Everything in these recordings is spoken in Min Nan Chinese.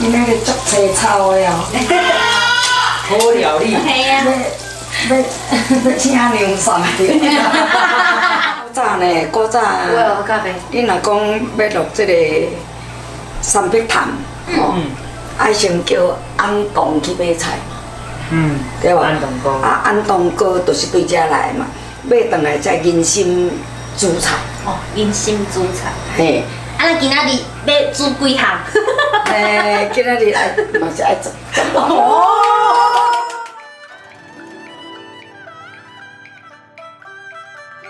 今仔日足青草的哦。好料理。嘿啊。欲欲欲請梁三伯。古早呢，古早，你若講欲落這个三碧潭，吼，愛先叫安東去買菜嘛，對無？安東哥。啊，安東哥就是對遮來嘛，買轉來才人參煮菜。哦，人參煮菜。嘿。啊，咱今仔日欲煮幾項？欸，今仔日愛嘛是愛十十哦。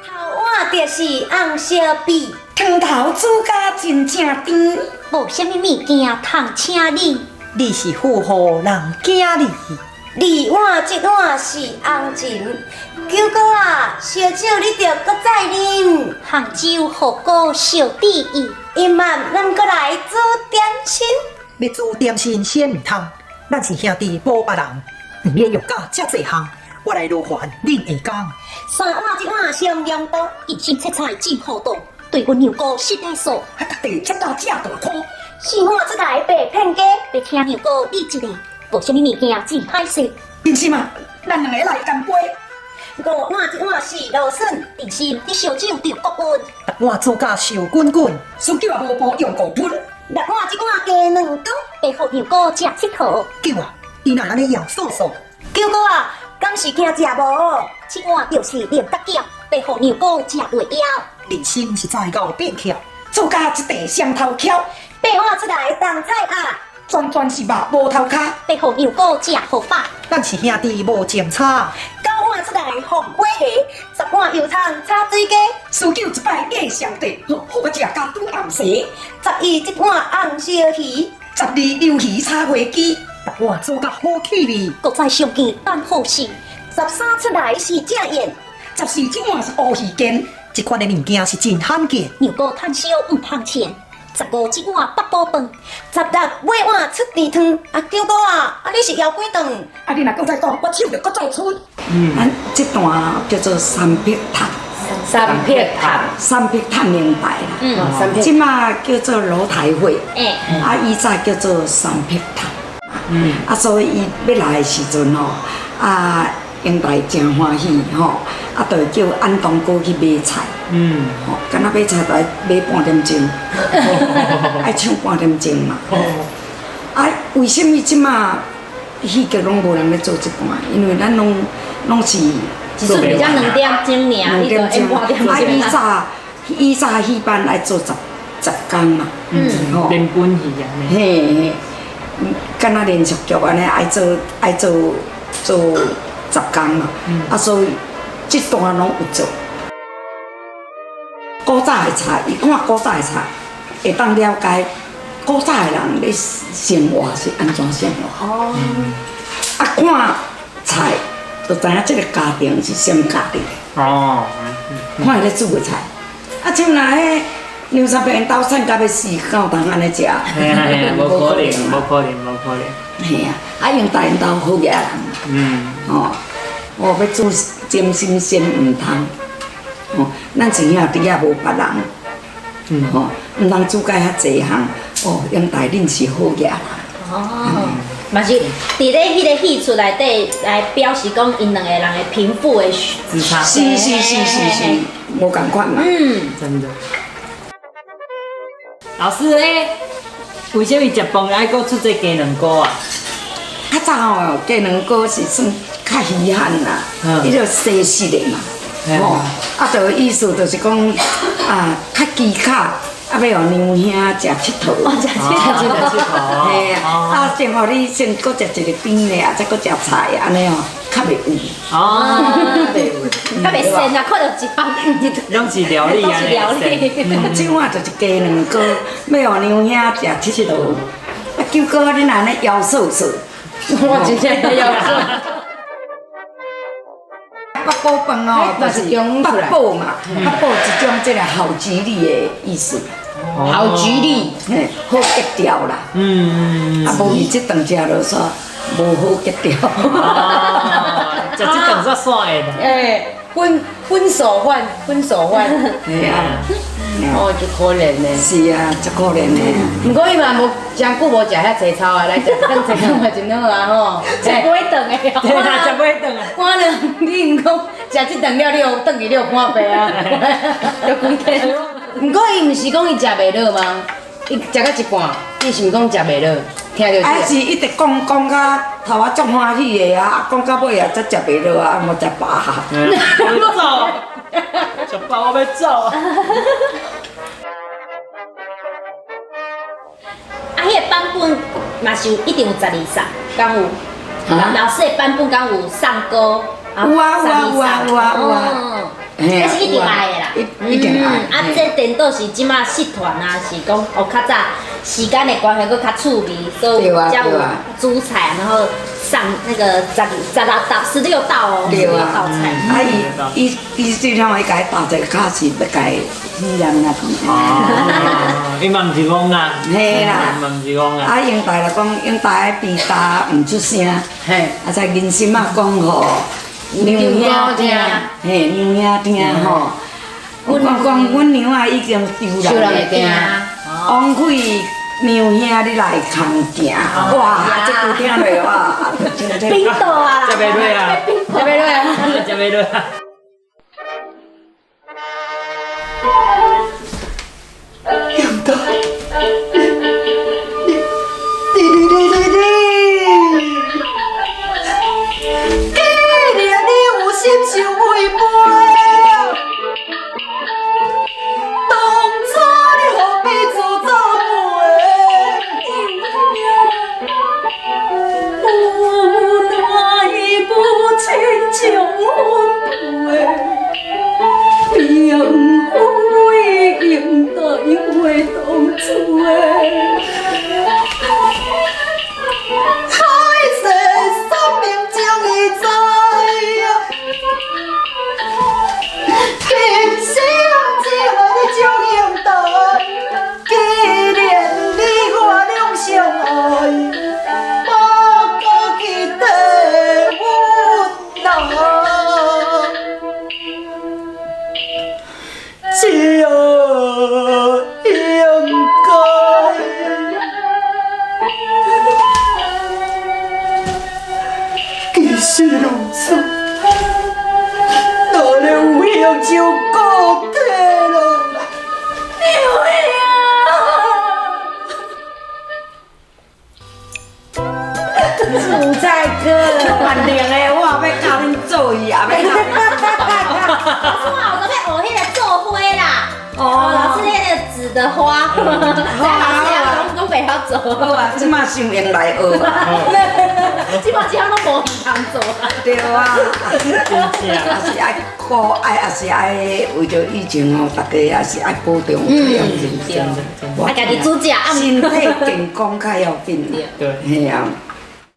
頭碗就是紅燒米，湯頭煮甲真正甜，無啥物物件通請你。你是富戶人囝兒。二碗這碗是紅蟳，九哥啊，燒酒你著閣再啉。杭州火鍋小弟意，今晚咱閣來煮點心。欲煮點心先毋通，咱是兄弟無別人，毋免用教遮濟項，我來勞煩恁下工。三碗這碗上兩刀，人參切菜真厚道，對阮娘姑實禮數。啊，逐地切到遮大箍。四碗出來白片雞，欲請娘姑你一個，無啥物物件真歹勢。人參啊，咱兩个來乾杯。五碗這碗是蘆筍，人參你燒酒著國運。逐碗煮甲燒滾滾，孫九也無步用五分。六碗這碗雞卵湯，欲予娘姑食𨑨迌。九啊，你若按呢枵素素。九哥啊，敢是驚食無？七碗就是龍角餃，欲予娘姑食袂枵。人生實在𠢕變巧，煮甲這塊雙頭翹。八碗出來冬菜鴨，全全是肉無頭跤，欲予娘姑食予飽。咱是兄弟無情差。九碗出來鳳尾蝦，十碗油蔥炒水雞。孫九一擺過上帝，予我食甲拄暗暝。十一這碗紅燒魚，十二魷魚炒花枝，逐碗煮甲好氣味。閣再相見等好勢。13出來是正宴，14這碗是烏魚羹，這款的物件是真罕見。娘姑炭燒毋通塹。15這碗八寶飯，16尾碗出甜湯。啊，九哥啊，啊你是枵幾頓？啊，你若閣再講，我手就閣再伸。咱這段叫做三碧潭。三碧潭。三碧潭明白啦。三碧。這馬叫做樓台會。啊，以早叫做三碧潭。啊，所以伊欲來的時陣吼，啊，英台誠歡喜吼，啊，就叫安東哥去買菜。吼，敢若買菜都愛買半點鐘，愛搶半點鐘嘛。啊，為啥物這馬戲劇攏無人咧做這段？因為咱攏攏是只是比較兩點鐘爾，兩點鐘。啊，以早以早戲班愛做十十工嘛。吼。連本戲按呢。嘿嘿，敢若連續劇按呢，愛做愛做做十工嘛。啊，所以這段攏有做。古早的菜，伊看古早的菜，會當了解古早的人咧生活是按怎生活。哦。啊，看菜就知影這个家庭是啥物家庭。哦。看伊咧煮的菜，啊，像若彼梁山伯𪜶兜散甲欲死，敢有通按呢食？嘿啊嘿啊，無可能，無可能，無可能。嘿啊，啊，𪜶兜𪜶兜好額人。吼，哦，欲煮點心鮮毋通。吼，咱是兄弟也無別人，吼，毋通煮甲遐濟項，哦，英台恁是好額人。哦，嘛是佇咧彼个戲出內底來表示講，𪜶兩个人的貧富的之差。是是是是是，無仝款嘛。真的。老師咧，為啥物食飯愛閣出這雞卵糕啊？較早吼，雞卵糕是算較稀罕啦，彼個西式的嘛。吼，啊，就意思就是講啊，較機巧，啊，欲予娘兄食𨑨迌。哦，食𨑨迌，食𨑨迌。嘿啊，啊，先予你先閣食一個甜的，啊，再閣食菜，按呢吼，較袂有。哦，較袂有。較袂跣啊，看著一包。攏是料理啊，攏是料理。啊，這碗就是雞卵糕，欲予娘兄食𨑨迌。啊，九哥，你若按呢枵趖趖。我真正枵趖。八寶飯哦，就是八寶嘛，八寶一種這个好吉利的意思。好吉利，嘿，好格調啦。啊，無伊這頓食落煞無好格調。食這頓煞散的。欸，分分手飯，分手飯。嘿啊。哦，足可憐的。是啊，足可憐的。毋過伊嘛無誠久無食遐濟草啊，來食頓濟頓嘛真好啊吼。食袂頓的。對啦，食袂頓啊。我呢，你毋講食這頓了，你有轉去你有看病啊？就規天。毋過伊毋是講伊食袂落嗎？伊食到一半，伊是毋講食袂落？聽著。啊是一直講講甲頭仔足歡喜的啊，講到尾啊，才食袂落啊，無食飽。我走，食飽我欲走啊！啊，彼个版本嘛是有一定有十二首，敢有？老師的版本敢有送歌？有啊有啊有啊有啊有啊！這是一定愛的啦，一定愛。啊，這顛倒是這馬社團啊，是講哦，較早時間的關係，閣較趣味，所以才有主菜，然後上那個十六道、16道哦，16道菜。啊，伊伊伊這兩位共伊鬥一個卡是欲共伊體驗啊。哦，伊嘛毋是戇啊。嘿啦。嘛毋是戇啊。啊，英台來講，英台彼呾毋出聲，嘿，啊，在人心仔講吼。娘兄聽，嘿，娘兄聽吼。我講講，阮娘仔已經收人的聽，王妃娘兄你來扛行，哇，這句聽落哇，冰刀啊，食袂落啊，食袂落啊，食袂落啊。英台，你你你你你。心受违背，當初你何必自作陪？無奈母親將分配，平非應該話當初。海誓山盟情義在。今生只愛你祝英台，既然你我兩相愛，莫家己替阮難。這應該。其實如此。哪裡有閒就告退了。娘兄，主菜哥，万能的，我也欲教恁做伊，也欲教。老師，我後頭欲學彼个做花啦。哦，老師，彼个紙的花，老師講講袂曉做。好啊，這馬傷閒來學啊。這馬這項攏無閒通做啊。對啊，也是愛顧愛，也是愛為著以前吼，大家也是愛保重。對。啊，家己煮食，身體健康較要緊。對。嘿啊。